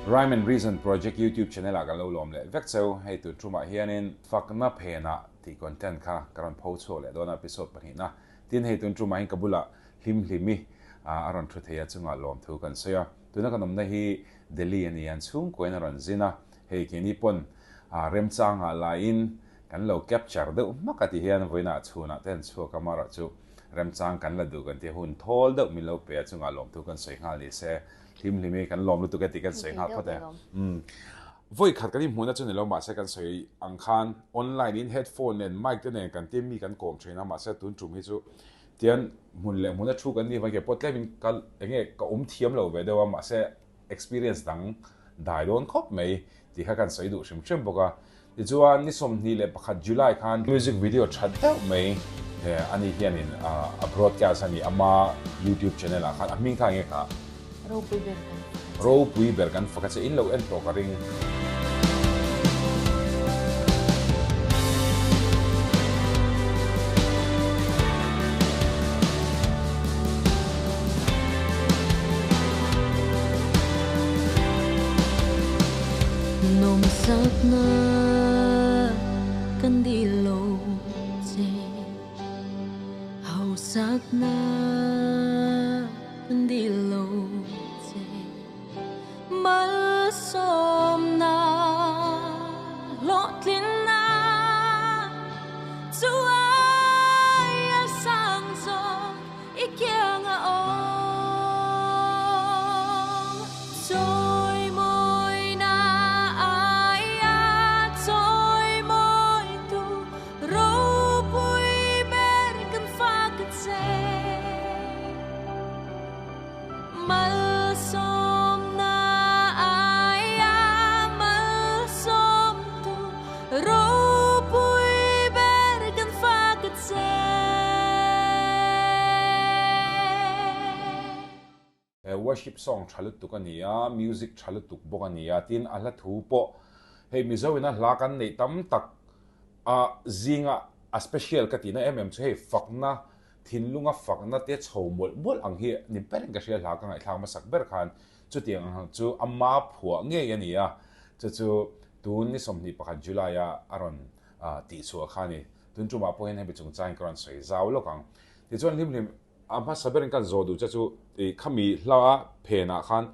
Rhyme and Reason Project YouTube channel ah kan lo lawm leh vek cheu. Hei tun tumah hianin Fakna Phenah tih content kha ka rawn pho chhuak leh dawn a episode pahnihna. Tin hei tun tumah hian ka bulah Hlimhlimi a rawn thu thei a chungah lawmthu kan sawi a. Tuna kan awmna hi Delhi a ni a, an chhungkuain a rawn zin a. Hei keini pawn remchangah laiin kan lo capture deuh hmak a ti hian vawiinah chhunah te an chhuak a, amaherawh chu remchang kan la duh kan tih hun thawl deuh min lo pe a chungah lawmthu kan sawi nghal ni se Hlimhlimi kan lawm lutuk e tih kan sawi nghal phawt e. Vawi khat kan inhmuhna chu ni lo mahse kan sawi ang khan online in headphone nen mic te nen kan tia mi kan kawm thin a mahse tun tum hi chu tian hmun leh hmuna thu kan nih vang ke pawh tlem in ka enge ka awm thiam lo ve deuh a mahse experience dang dai dawn khawp mai tih kha kan sawi duh hrim hrim bawk a. Tichuan ni 21 July khan music video tha deuh mai ani hianin a broadcast a ni ama YouTube channel ah khan a hming kha enge kha? Ropui ber kan fak a che. Ropui ber kan fak a che in lo en tawh ka ring. Nawmsakna kan dil lo che, hausakna kan dil lo che, malsawmna hlawhtlinna chu aia sang zawk i kiang a awm. Chawimawina aia chawimawitu ropui ber kan fak a che. Malsawmna aia malsawmtu ropui ber kan fak a che. Worship song tha lutuk a ni a, music tha lutuk bawk a ni a, tin a hla thu pawh hei Mizo ina hla kan neih tam tak a zinga a special ka tihna em em chu hei fakna thinlunga fakna te chho mawlh mawlh ang hi ni berin ka hria hla ka ngaihthlak hmasak ber khan chutiang ang chu ama phuah ngei a ni a, chu chu tun ni 21 July a a rawn tihchhuah kha a ni. Tun tumah pawh hian hemi chungchangin ka rawn sawi zau lawk ang. Tichuan hlimhlim A hmasa berin kan zawh duh che chu i khami hla phenah khan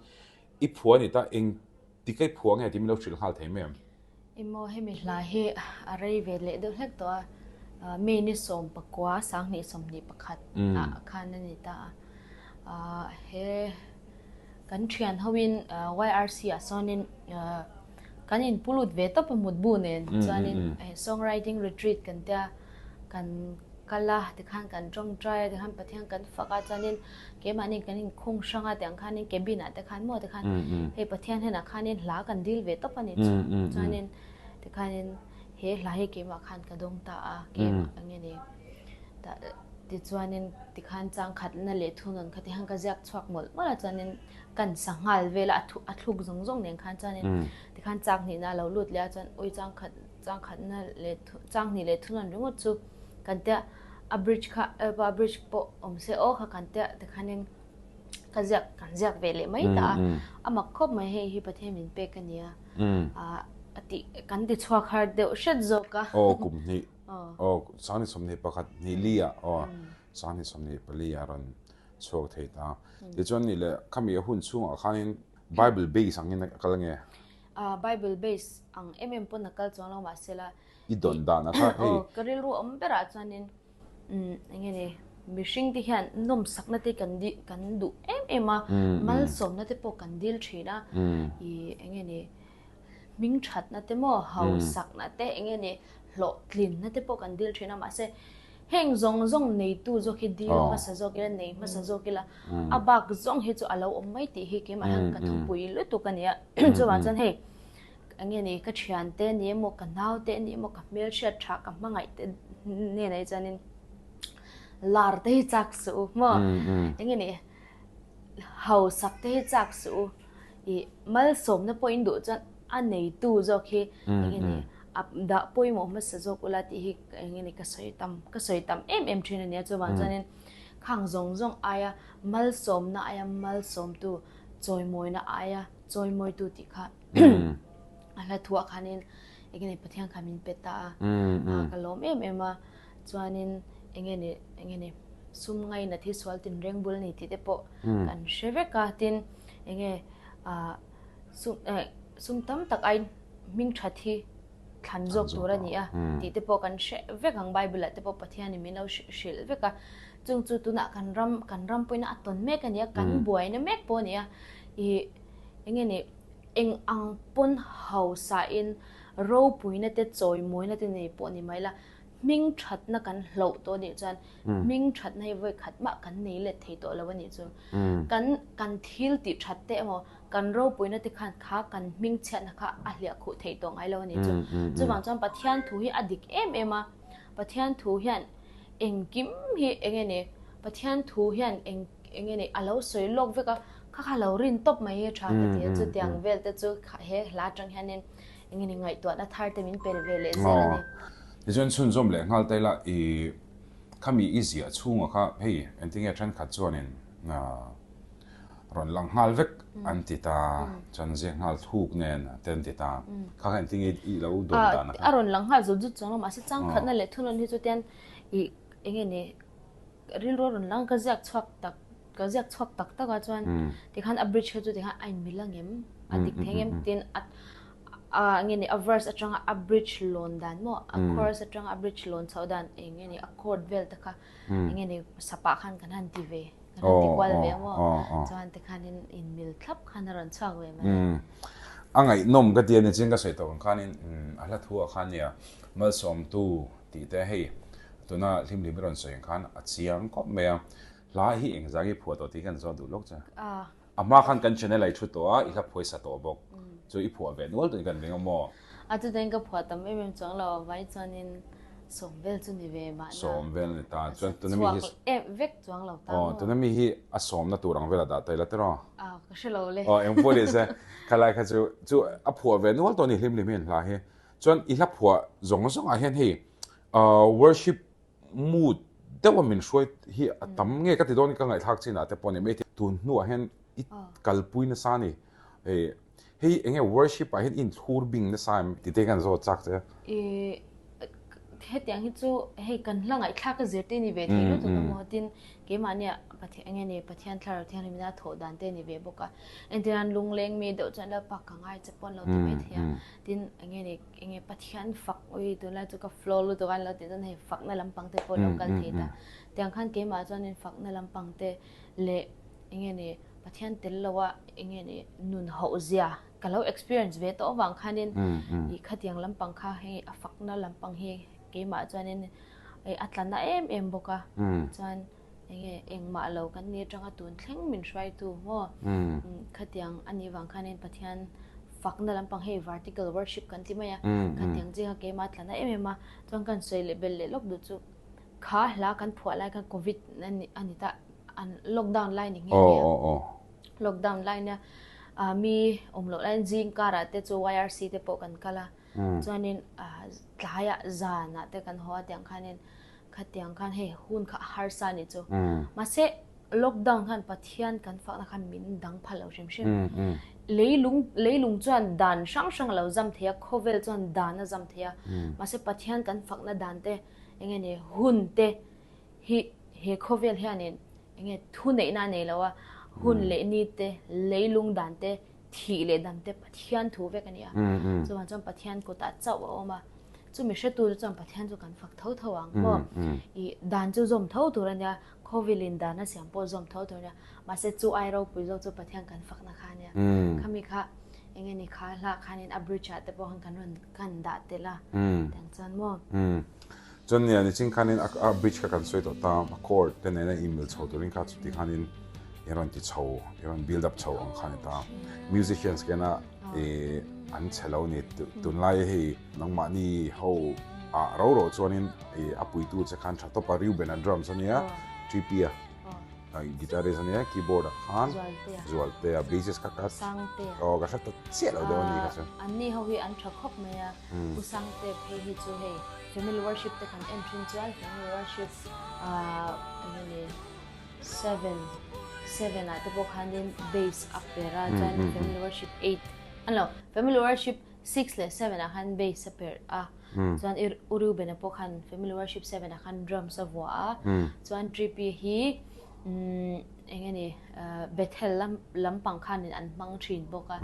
i phua a ni ta, eng tik a i phua nge tih min lo hrilh nghal thei mai em? Emaw hemi hla hi a rei ve leh deuh hlek tawh a, May ni 19 2021 ah khan a ni ta a, he kan thian hoin YRC ah sawnin kan inpu lut ve tawp a mutbu nen chuanin songwriting retreat kan tia kan kal a tikhan kan tawngtai a tikhan Pathian kan fak a chuanin keimahni kan inkhung hrang a tiang khanin cabin ah te khan maw tikhan hei Pathian hnenah khanin hla kan dil ve tawp a ni chu chuanin tikhanin he hla hi keimah khan ka dawng ta a keimah ang nge ni tah tichuanin tikhan changkhat na leh thunawn kha tikhan ka ziak chhuak mawlh mawlh a chuanin kan sanghal vel a a thluk zawng zawng nen khan chuanin tikhan chak hnihna a lo lut leh a chuan ui changkhat Changkhatna leh changhnih leh thunawn ringawt chu kan tia a bridge kha a bridge pawh awm se aw kha kan tia tikhanin ka ziak kan ziak ve leh mai ta a a mak khawp mai hei hi Pathian min pek a nia a tih kan ti chhuak har deuh hret zawk a. Aw kum hnih aw 2021 hnih li ah aw 2024 ah rawn chhuak thei ta tichuan nih leh khami a hun chhungah khanin Bible base angin a kal nge? Bible base ang em em pawn a kal chuang lo mahsela I dawn dan a kha hei. Aw ka rilru awm berah chuanin umm eng nge ni mihring te hian nawmsakna te kan di kan duh em em a malsawmna te pawh kan dil thin a i eng nge ni hming thatna te maw hausakna te eng nge ni hlawhtlinna te pawh kan dil thin a mahse Heng zawng zawng neitu zawk hi dil hmasa zawk ila, nei hmasa zawk ila, a bak zawng hi chu a lo awm mai tih hi keimah hian ka thupui lutuk a ni a. Chuvang chuan hei eng nge ni ka thiante ni emaw, ka naute ni emaw, ka hmelhriat tha, ka hmangaih te hnenah hi chuanin lar te hi chak suh u maw? Eng nge ni hausak te hi chak suh u. I malsawmna pawh in duh chuan a neitu zawk hi eng nge ni a dah pawimawh hmasa zawk ula tih hi eng nge ni ka sawi tam ka sawi tam em em thin a nia chuvang chuanin khang zawng zawng aia malsawmna aia malsawmtu chawimawina aia. Chawimawitu tih kha a hla thuah khanin enge ni Pathian kha min pe ta a, ka lawm em em a, chuanin enge ni enge ni sum ngaina thi sual tin reng bul a ni tih te pawh kan hre vek a, tin enge sum sum tam tak aiin hming that hi thlan zawk tur a ni a tih te pawh kan hre vek ang Bible ah te pawh Pathianin min lo hrilh vek a, chung chu tunah kan ram kan ram pawhin a tawn mek a ni a, kan buaina mek pawh a ni a, ih eng nge ni eng ang pawn hausa in ropuina te chawimawina te nei pawh ni mai la hming thatna kan hloh tawh anih chuan hming thatna hi vawi khat mah kan nei let thei tawh lo a nih chu kan kan thil tih that te emaw kan ropuina te khan kha kan hming chhiatna kha a hliah khuh theih tawh ngai lo a nih chu. Chuvang chuan Pathian thu hi a dik em em a, Pathian thu hian engkim hi eng nge ni, Pathian thu hian eng eng nge ni a lo sawi lawk vek a, kha kha lo rin tawp mai hi a tha ka ti a, chutiang vel te chu he hla atang hianin eng nge ni ngaihtuahna thar te min pe ve leh zel a ni. Tichuan chhunzawm leh nghal ta ila i khami i ziah chhunga kha hei engtinge thenkhat chuanin rawn lang nghal vek an ti ta, chuan ziak nghal thuk nen te an ti ta, kha kha engtin nge i lo dawn dan a kha? A rawn lang nghal zut zut chuang lo, mahse changkhatna leh thunawn hi chu tian i eng nge ni rilru a rawn lang ka ziak chhuak tak ka ziak chhuak tak tak a chuan tikhan a bridge kha chu tikhan a inmil ang em a dik thei ang em tin a a eng nge ni a verse atanga a bridge lawn dan maw a chorus atanga a bridge lawn chhoh dan eng nge ni a chord vel te kha eng nge ni sapah khan kan han ti ve. Kan han ti kual ve a maw? Chuan tikhanin inmil thlap khan a rawn chhuak ve mai. A ngaihnawm ka ti a ni chin ka sawi tawh ang khanin a hla thu ah khan nia malsawmtu tih te hei tuna hlimhlim i rawn sawi ang khan a chiang khawp mai a. Hla hi engzah nge i phuah tawh tih kan zawt duh lawk che. A hma khan kan channel a i thu tawh a, i hla phuai sa tawh bawk. Chu i phuah ve nual tawhin kan ring a maw? A chutiang ka phuah tam em em chuang lo, vai chuanin sawm vel chu ni ve mahna. Sawm vel a ni ta. Chuan tuna mi hi. Chhuak em vek chuang lo ta maw? Aw, tuna mi hi a sawmna tur ang vela dah ta ila tiraw? A, ka hre lo le. Aw, eng pawh ni se, khalai kha chu, chu a phuah ve nual tawh a ni hlim hlim hian hla hi. Chuan i hla phuah zawng zawng ah hian hei worship mood deuh a min hruai hi a tam nge ka ti dawn ka ngaihthlak chin ah te pawh a ni mai thei. Tun hnuah hian i kalpui nasa a ni. Hei hei eng nge worship ah hian i inthlur bing nasa em ti te kan zawt chak che. I hetiang hi chu hei kan hla ngaihthlak a zirtir ni ve thei lutuk a maw tin keimahnia Pathian eng nge ni Pathian Thlarau Thianghlim ina thawh dan te a ni ve bawk a. Entirnan lungleng mi deuh chuan Lalpa ka ngai che pawh an lo ti mai thei a. Tin eng nge ni enge Pathian fak ui tunlai chu ka flow lutuk a an lo tih chuan hei fakna lampang te pawh lo kal thei ta. Tiang khan keimah chuanin fakna lampang te leh enge ni Pathian tel lo a enge ni nun hauh zia ka lo experience ve tawh avang khanin ih khatiang lampang kha hei a fakna lampang hi keimah chuanin a tla na em em bawk a chuan Enge engmah lo kan ni atanga tun thleng min hruaitu maw? Khatiang a nih vang khanin Pathian fakna lampang hei vertical worship kan ti mai a, khatiang chi kha keimah tla na em em a, chuan kan sawi leh belh leh lawk duh chu kha hla kan phuah lai khan covid a ni ta, an lockdown lai ni nghe nghe a, lockdown lai nia mi awm loh laiin zing karah te chu YRC te pawh kan kal a, chuanin tlaiah zanah te kan haw a tiang khanin Khatiang khan hei hun kha a harsa a nih chu. Mahse lockdown khan Pathian kan fakna khan min dang phal lo hrim hrim. Leilung leilung chuan dan hrang hrang a lo zam thei a, khawvel chuan dan a zam thei a. Mahse Pathian kan fakna dan te eng nge ni hun te hi he khawvel hianin eng nge thu neihna a nei lo a, hun leh ni te leilung dan te thih leh dam te Pathian thu vek a ni a. Chuvang chuan Pathian kutah chauh a awm a. Chu mi hretu chu chuan Pathian chu kan fak tho tho ang maw? I dan chu zawm tho tur a nia, khawvilin dan a siam pawh zawm tho tur a nia, mahse chu ai ropui zawk chu Pathian kan fakna kha a nia. Khami kha eng nge ni kha hlah khanin a bridge ah te pawh khan kan rawn kan dah tel a, tiang chuan maw? Chuan nia nichin khanin a bridge kha kan sawi tawh ta, a chord te nena inmil chho turin kha chuti khanin i rawn ti chho, i rawn build up chho ang kha a ni ta. Musicians kena i an chhe lo ni, tunlai hei Nangmahni ho ah ro ro chuanin i a puitu che khan tha tawp a, Reuben a drums a nia, TP a guitarist a nia, keyboard ah khan Zualtea, bassist kha ka aw ka hre ta chiah lo deuh a ni kha chu. Anni ho hi an tha khawp mai a, Pu Sangte phei hi chu hei family worship te kan en thin chuan family worship eng nge ni seven. 7 ah te pawh khanin bass a per a, chuan Family Worship 8, a lo, Family Worship 6 leh 7 ah khan bass a per a, chuan U Reuben-a pawh khan Family Worship 7 ah khan drums a vuah a, chuan Trippy hi eng nge ni Bethel lam lampang khanin an hmang thin bawk a,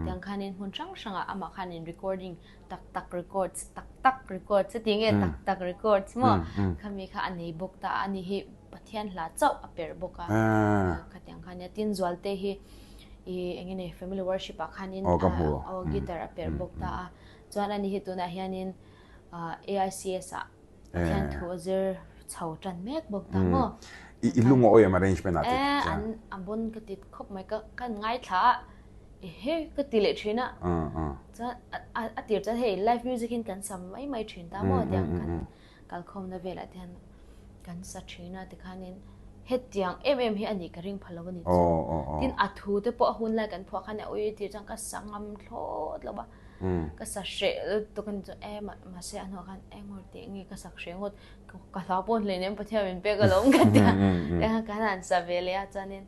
tiang khanin hmun hrang hrangah amah khanin recording tak tak records tak tak records heti nge tak tak records maw khami kha a nei bawk ta a, ani hi Pathian hla chauh a perh bawk a, khatiang khan nia tin Zualte hi i eng nge ni family worship ah khanin aw guitar a perh bawk ta a, chuan ani hi tunah hianin AICS ah Pathian thu a zir chho tan mek bawk ta maw. I lungawi em arrangement ah te chuan? An a bon ka ti khawp mai ka kan ngaithla a ehe ka ti leh thin a chuan a tir chuan hei live music in kan sa mai mai thin ta maw tiang kan kalkhawmna velah te hian kan sa thin a tikhanin hetiang em em hi a nih ka ring pha lo a ni chu tin a thu te pawh a hun lai kan phuah khan a ui tir chuan ka sa ngam thlawt lo a ka sa hreh lutuk a ni chu e mahse a hnuah khan engmawr tih nge ka sak hreh ngawt ka hlau pawh hleinem nem Pathian min pek alawm ka tia engah khan an sa ve leh a chuanin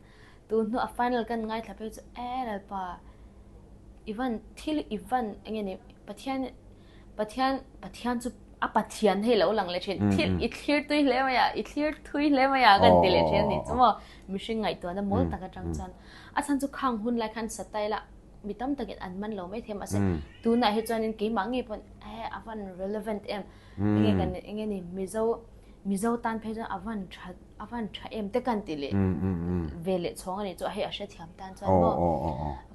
tun hnu a final kan ngaithla phei chu e Lalpa i van thil i van enge ni Pathian Pathian Pathian chu a Pathian hei lo lang leh thin thil i thlir tui hle mai a i thlir thui hle mai a kan ti leh thin a ni chu maw mihring ngaihtuahna mawl tak atang chuan a chhan chu khang hun lai khan satile a mi tam takin an man lo mai thei a mahse tunah hi chuanin keimah ngei pawn e a van relevant em enge kan enge ni Mizo Mizo tan phei chuan a van tha a van tha em te kan ti leh ve leh chhawng a ni chu hei a hrethiam tan chuan maw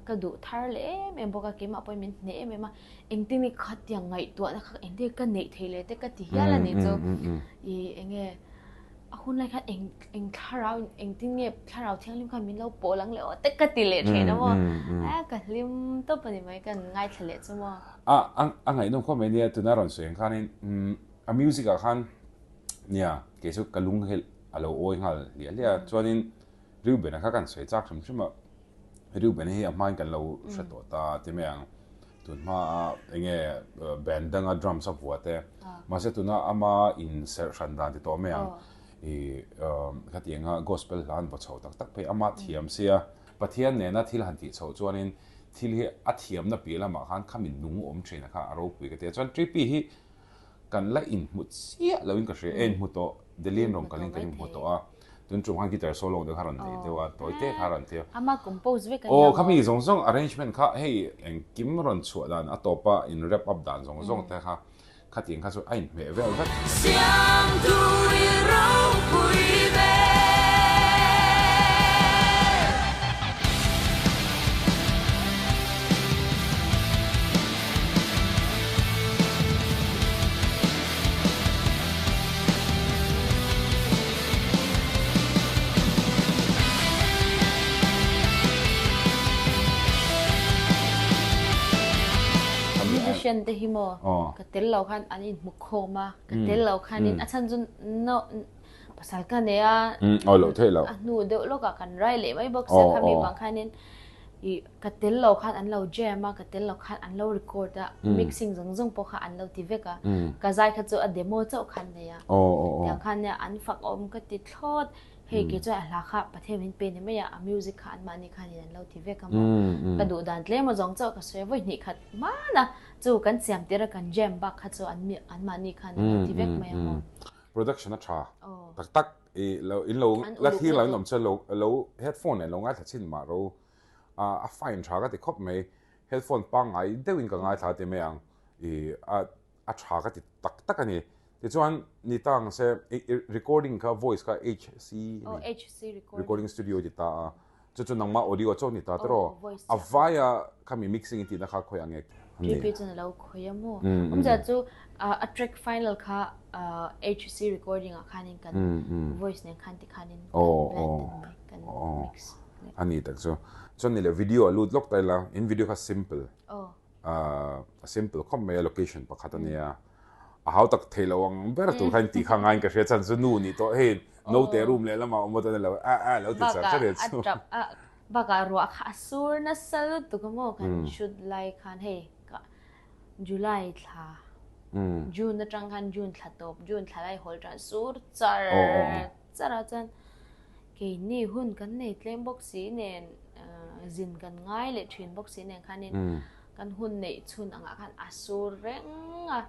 ka duh thar leh em em bawk a keimah pawhin min hneh em em a Engtin nge khatiang ngaihtuahna kha engtin nge ka neih theih leh te ka ti hial a ni chu i enge a hun lai khan eng eng thlarau engtin nge thlarau thianghlim khan min lo pawl ang leh aw te ka ti leh thin a maw a ka hlim tawp a ni mai kan ngaithla leh chu maw. A a ngaihnawm khawp mai nia tuna rawn sawi ang khanin a music ah khan nia kei chu ka lung hi a lo awi nghal hliah hliah a chuanin Reuben-a kha kan sawi chak hrim hrim a Reuben-a hi a hmain kan lo hre tawh ta ti mai ang. Tun hmaa enge band danga drums a vua te, mahse tuna ama in serh hran dan ti tawh mai ang, i khatianga gospel hla an vaw chho tak tak phei ama thiam sia, Pathian nena thil han tih chhoh chuanin thil hi a thiamna piah lamah khan khami nung awm thin a kha a ropui ka ti a, chuan Trippy hi Kan la inhmu chiah loin ka hria, e inhmu tawh, Delhi an rawn kalin kan inhmu tawh a, tun tum khan guitar solo deuh kha rawn nei deuh a, tawi te kha rawn ti a. Ama compose vek a nia maw? Aw, khami zawng zawng arrangement kha hei engkim rawn chhuah dan a tawpa in wrap up dan zawng zawng te kha khatiang kha chu a inhmeh vel vek. Siamtu i ropui ve. Musician te hi maw ka tel lo khan an inhmu khawm a, ka tel lo khanin a chhan chu no pasal ka nei a, a hnu deuh lawkah kan rai leh mai bawk sia khami vang khanin i ka tel lo khan an lo jam a, ka tel lo khan an lo record a, mixing zawng zawng pawh kha an lo ti vek a, ka zai kha chu a demo chauh khan nei a, tiang khan nia an fak awm ka ti thlawt, hei kei chuan a hla kha Pathian min pe ni mai a, a music kha anmahni khanin an lo ti vek a maw, ka duh dan tlem a zawng chauh ka sawi a, vawi hnih khat hmana chu kan siam tir a kan jam bak kha chu an anmahni khan an lo ti vek mai a maw. Production a tha tak tak i lo in lo la thlir lo in awm chuan lo lo headphone nen lo ngaithla chhin mah ro a fine tha ka ti khawp mai headphone pangngai deuhin ka ngaithla ti mai ang i a a tha ka ti tak tak a ni tichuan ni ta ang se recording kha voice kha HC recording studio ti ta a Chu chu nangmah audio chaw ni ta tiraw? A vaia khami mixing i tihna kha khawi ang nge? TP chuan a lo khawi a maw? Awmzia chu a track final kha HC recording ah khanin kan voice nen khan tikhanin kan blend a ni mai, kan mix. A ni tak chu. Chuan ni le video a lut lawk ta ila, in video kha simple. A simple khawp mai a location pakhat a nia. A hau tak thei lo ang ber tur kha in tih kha ngaiin ka hria chhan chu nu nih tawh hei naute room leh lamah awm atan a lo a a lo ti char char e chu. Bakah ruah kha a sur nasa lutuk a maw kan shoot lai khan hei ka July thla June atang khan June thla tawp June thla lai hawl tan sur char char a chuan. Keini hun kan nei tlem bawk si nen zin kan ngai leh thin bawk si nen khanin kan hun neih chhun angah khan a sur reng a.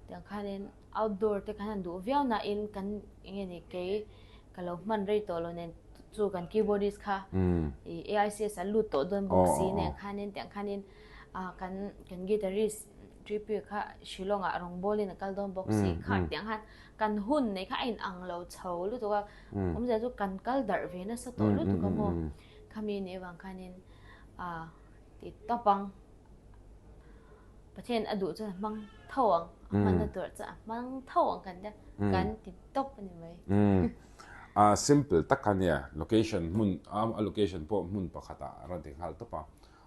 Tiang khanin outdoor te kan han duh viau nain kan enge ni kei ka lo hman rei tawh lo nen chu kan keyboardist kha i AICS a lut tawh dawn bawk si nen khanin tiang khanin kan kan guitarist TP kha Shillong ah rawngbawlin a kal dawn bawk si kha tiang khan kan hun nei kha a in ang lo chho lutuk a awmzia chu kan kal darh ve nasa tawh lutuk a maw khami nih avang khanin ah ti tawp ang Pathian a duh chuan a hmang tho ang a hmanna tur chuan a hmang tho ang kan tia kan ti tawp a ni mai. A simple tak kha nia location hmun a location pawh hmun pakhatah a rawn ti nghal tawp a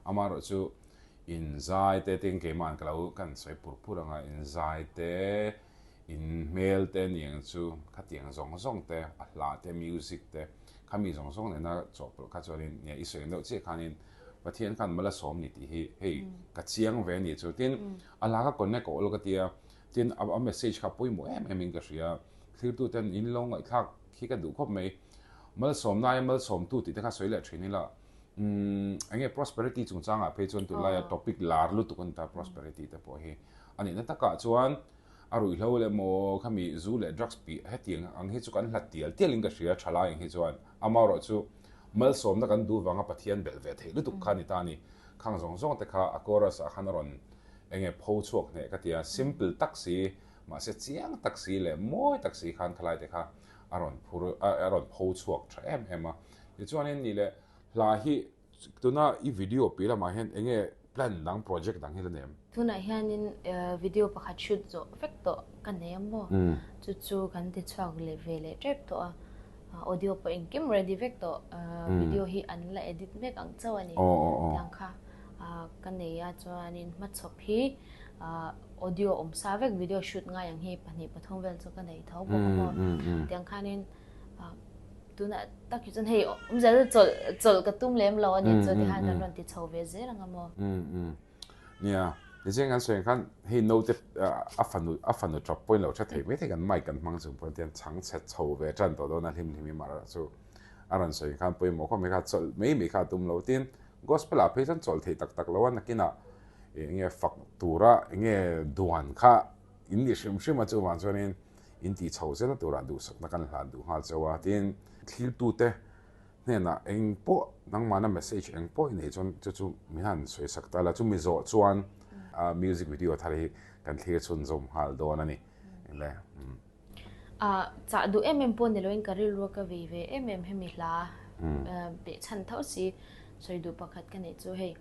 amaherawh chu inzai te tin keimah ka lo kan sawi pur pur ang a inzai te In hmel te niang chu khatiang zawng zawng te, a hla te, music te, khami zawng zawng nena chawhpawlh kha chuanin nia i sawi ang deuh chiah khanin Pathian khan mal a sawm ni tih hi hei ka chiang ve a ni chu. Tin, a hla kha connect a awl ka tia, tin a message kha pawimawh em em in ka hria. Thlirtu ten in lo ngaihthlak khi ka duh khawp mai. Malsawmna aia malsawmtu tih te kha sawi leh thin ila, umm enge prosperity chungchangah phei chuan tunlaia topic lar lutuk a ni ta prosperity te pawh hi. A nihna takah chuan A ruihhlo leh maw khami zu leh drugs pih hetiang ang hi chu kan hlat tial tial in ka hria thalai ang hi chuan amaherawh chu malsawmna kan duh vanga Pathian belh ve theih lutuk kha a ni ta a ni. Khang zawng zawng te kha a chorus ah khan a rawn enge pho chhuak hneh ka tia simple tak si mahse chiang tak si leh mawi tak si khan khalai te kha a rawn phur a rawn pho chhuak tha em em a. Tichuanin nih leh hla hi Tuna i video piah lamah hian enge plan dang project dang hi la nei em? Tunah hianin video pakhat shoot zawh vek tawh ka nei a maw? Chu chu kan ti chhuak leh ve leh tep tawh a, audio pawh engkim ready vek tawh, video hi an la edit mek ang chauh a ni. Tiang kha ka nei a chuanin hmachhawp hi audio awm sa vek video shoot ngai ang hi 2 3 vel chu ka nei tho bawk a maw? Tiang khanin Tunah tak hi chuan hei awmzia chu chawlh chawlh ka tum lem lo a ni chu tikhan kan rawn ti chho ve zel ang a maw? Nia, nichin kan sawi ang khan hei naute a fanu a fanu tap pawhin lo tha thei mai thei kan mic kan hmang chung pawhin tian chhang chhe chho ve tan tawh dawn a hlim hlim i mar chu a rawn sawi ang khan pawimawh khawp mai kha chawlh mai mai kha a tum lo tin gospel ah phei chuan chawlh thei tak tak lo a nakinah eng nge fak tura eng nge duan kha in ni hrim hrim a chuvang chuanin in tih chho zela turah duhsakna kan hlan duh nghal chauh a, tin, thlirtute hnenah eng pawh nangmahna message eng pawh i neih chuan chu chu min han sawisak ta la, chumi zawh chuan music video thar hi kan thlir chhunzawm nghal dawn a ni. Le. Chah duh em em pawh ni loin ka rilru ka vei ve em em hemi hla behchhan tho si sawi duh pakhat ka neih chu hei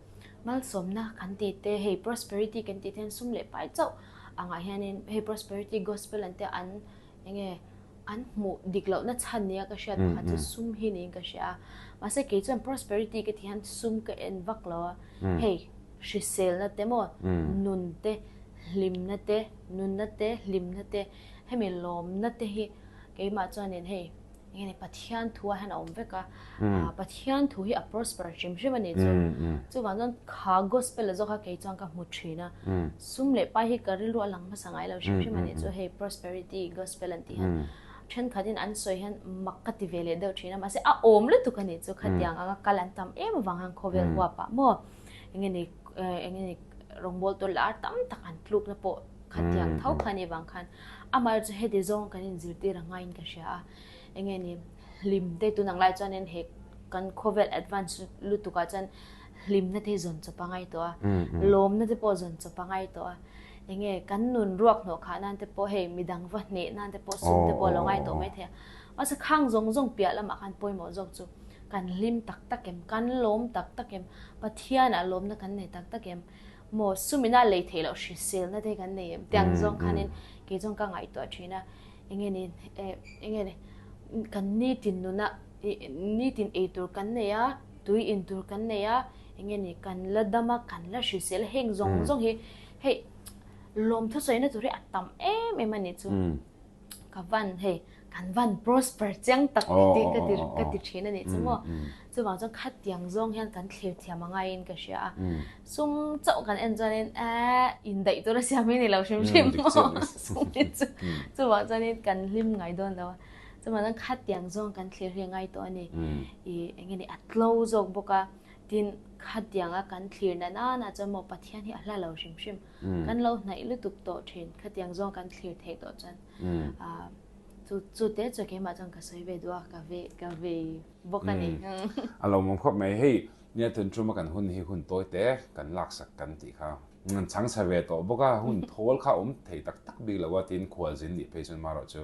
malsawmna kan tih te hei prosperity kan tih te hian sum leh pai chauh angah hianin hei prosperity gospel an te an enge an hmuh dik lohna chhan nia ka hriat pakhat chu sum hi niin ka hria a mahse kei chuan prosperity ka tih hian sum ka en vak lo a hei hriselna te maw nun te hlimna te nunna te hlimna te hemi lawmna te hi keimah chuanin hei Enge ni Pathian thu ah hian a awm vek a, Pathian thu hi a prosper hrim hrim a ni chu. Chuvang chuan kha gospel a zawk kha kei chuan ka hmu thin a, sum leh pai hi ka rilru a lang hmasa ngai lo hrim hrim a ni chu hei prosperity gospel an tih hian thenkhatin an sawi hian mak ka ti ve leh deuh thin a, mahse a awm lutuk a ni chu khatiang anga kal an tam em avang hian khawvel huap ah maw enge ni enge ni rawngbawl tur lar tam tak an tlukna pawh khatiang tho kha a nih vang khan Amaherawh chu heti zawng kan inzirtir a ngaiin ka hria a, enge ni hlim te tun ang lai chuanin he kan khawvel advance lutuk ah chuan hlimna te hi zawn chawp a ngai tawh a, lawmna te pawh zawn chawp a ngai tawh a, enge kan nun ruak hnawh khah nan te pawh hei midang va hneh nan te pawh sum te pawh a lo ngai tawh mai thei a, mahse khang zawng zawng piah lamah khan pawimawh zawk chu kan hlim tak tak em, kan lawm tak tak em, Pathianah lawmna kan nei tak tak em. Maw sumina lei theih loh hriselna te kan nei em tiang zawng khanin kei chuan ka ngaihtuah thin a enge ni enge ni kan nitin nuna nitin ei tur kan nei a tui in tur kan nei a enge ni kan la dam a kan la hrisel heng zawng zawng hi hei lawmthu sawina tur hi a tam em em a ni chu. Ka van hei kan van prosper chiang tak tih ka ti ka ti thin a nih chu maw. Chuvang chuan khatiang zawng hian kan thlir thiam a ngaiin ka hria a. Sum chauh kan en chuanin eh indaih tur a siam hi ni lo hrim hrim maw sum hi chu. Chuvang chuanin kan hlim ngai dawn lo a. Chuvang khatiang zawng kan thlir hi a ngai tawh a ni. I eng nge ni a tlo zawk bawk a, tin khatianga kan thlir na nana chuan maw Pathian hi a hla lo hrim hrim. Kan lo hnaih lutuk tawh thin, khatiang zawng kan thlir theih tawh chuan chu chu te chu keimah chuan ka sawi ve duh a, ka ve ka vei bawk a ni. A lawmawm khawp mai. Hei nia tun tuma kan hun hi hun tawi te kan laksak kan tih kha. An chhang chhe ve tawh bawk a, hun thawl kha awm thei tak tak bik lo a, tin khualzin nih phei chuan marawh chu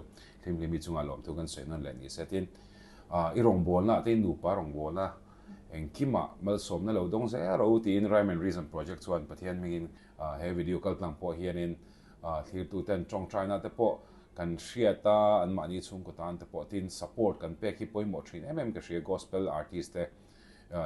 Hlimhlimi chungah lawmthu kan sawi nawn leh ni se, tin i rawngbawlna ah te i nupa rawngbawlna engkimah malsawmna lo dawng zel rawh u tiin Rhyme and Reason Project chuan Pathian hmingin he video kaltlang pawh hianin thlirtuten tawngtaina te pawh kan hriat a, anmahni chhungkaw tan te pawh tin support kan pek hi pawimawh thin em em ka hria gospel artist te.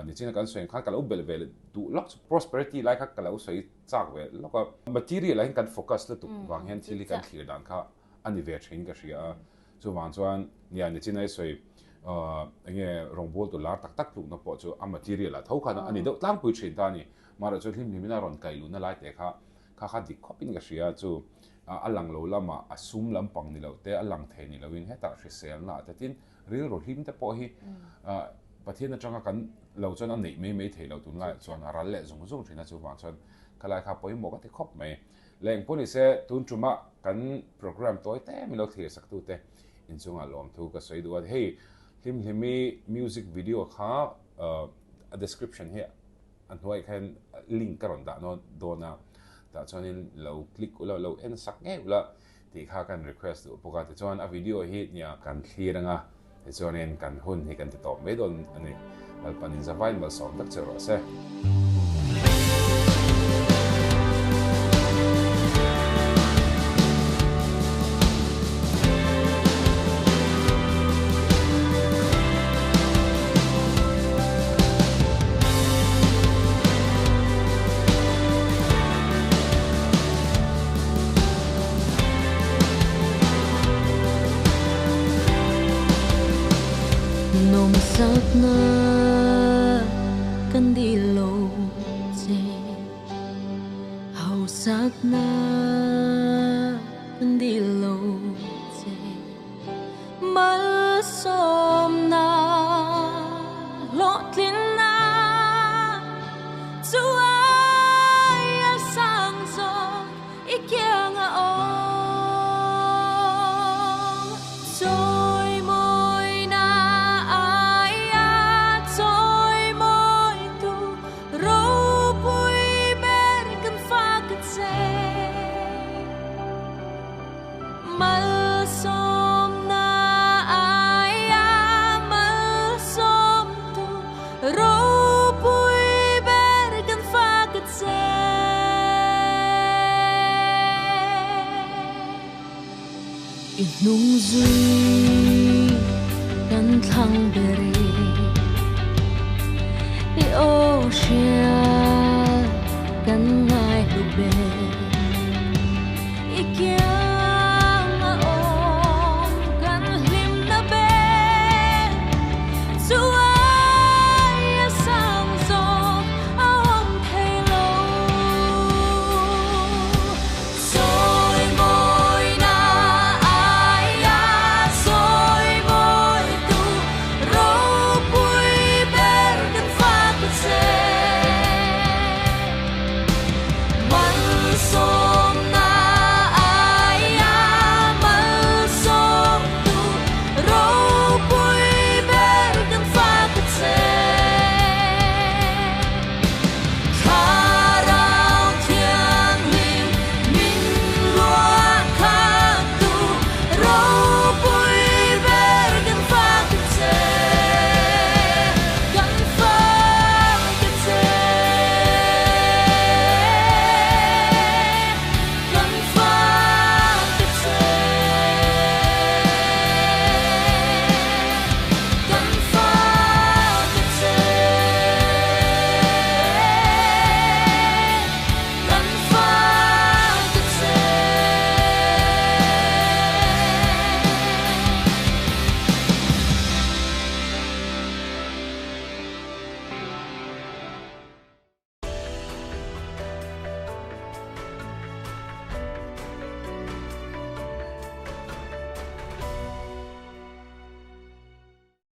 Nichina kan sawi ang khan ka lo belh ve duh lawk chu prosperity lai kha ka lo sawi chak ve lawk a, material ah hian kan focus lutuk vang hian thil hi kan thlir dan kha a ni ve thin ka hria a, chuvang chuan nia nichina i sawi enge rawngbawltu lar tak tak tlukna pawh chu a material ah tho khan a ni deuh tlangpui thin ta a ni, mahrawh chu hlim hlimin a rawn kaih luhna lai te kha kha kha dik khawpin ka hria chu a lang lo lamah a sum lampang ni loh te a lang thei ni loin hetah hriselna ah te tin Rilru hlim te pawh hi Pathian atanga kan lo chuan a neih mai mai theih loh tunlaiah chuan a ral leh zung zung thin a, chuvang chuan khalai kha pawimawh ka ti khawp mai. Leh engpawh ni se tun tuma kan program tawi te min lo thlir sak tute inchungah lawmthu ka sawi duh a, hei Hlimhlimi music video kha a description hi A hnuaiah khan link ka rawn dah dawn a, tah chuanin lo click ula, lo en sak ngei ula tih kha kan request duh bawk a. Tichuan a video hi nia kan thlir anga, tichuanin kan hun hi kan ti tawp mai dawn a ni. Lalpan in zavaiin malsawm vek che rawh se. Nawmsakna kan dil lo che, hausakna kan dil lo che. Malsawmna hlawhtlinna chu aia sang zawk i kiang a awm. Chawimawina aia chawimawitu ropui ber kan fak che. Malsawmna aia malsawmtu ropui ber kan fak che. I hnung zui.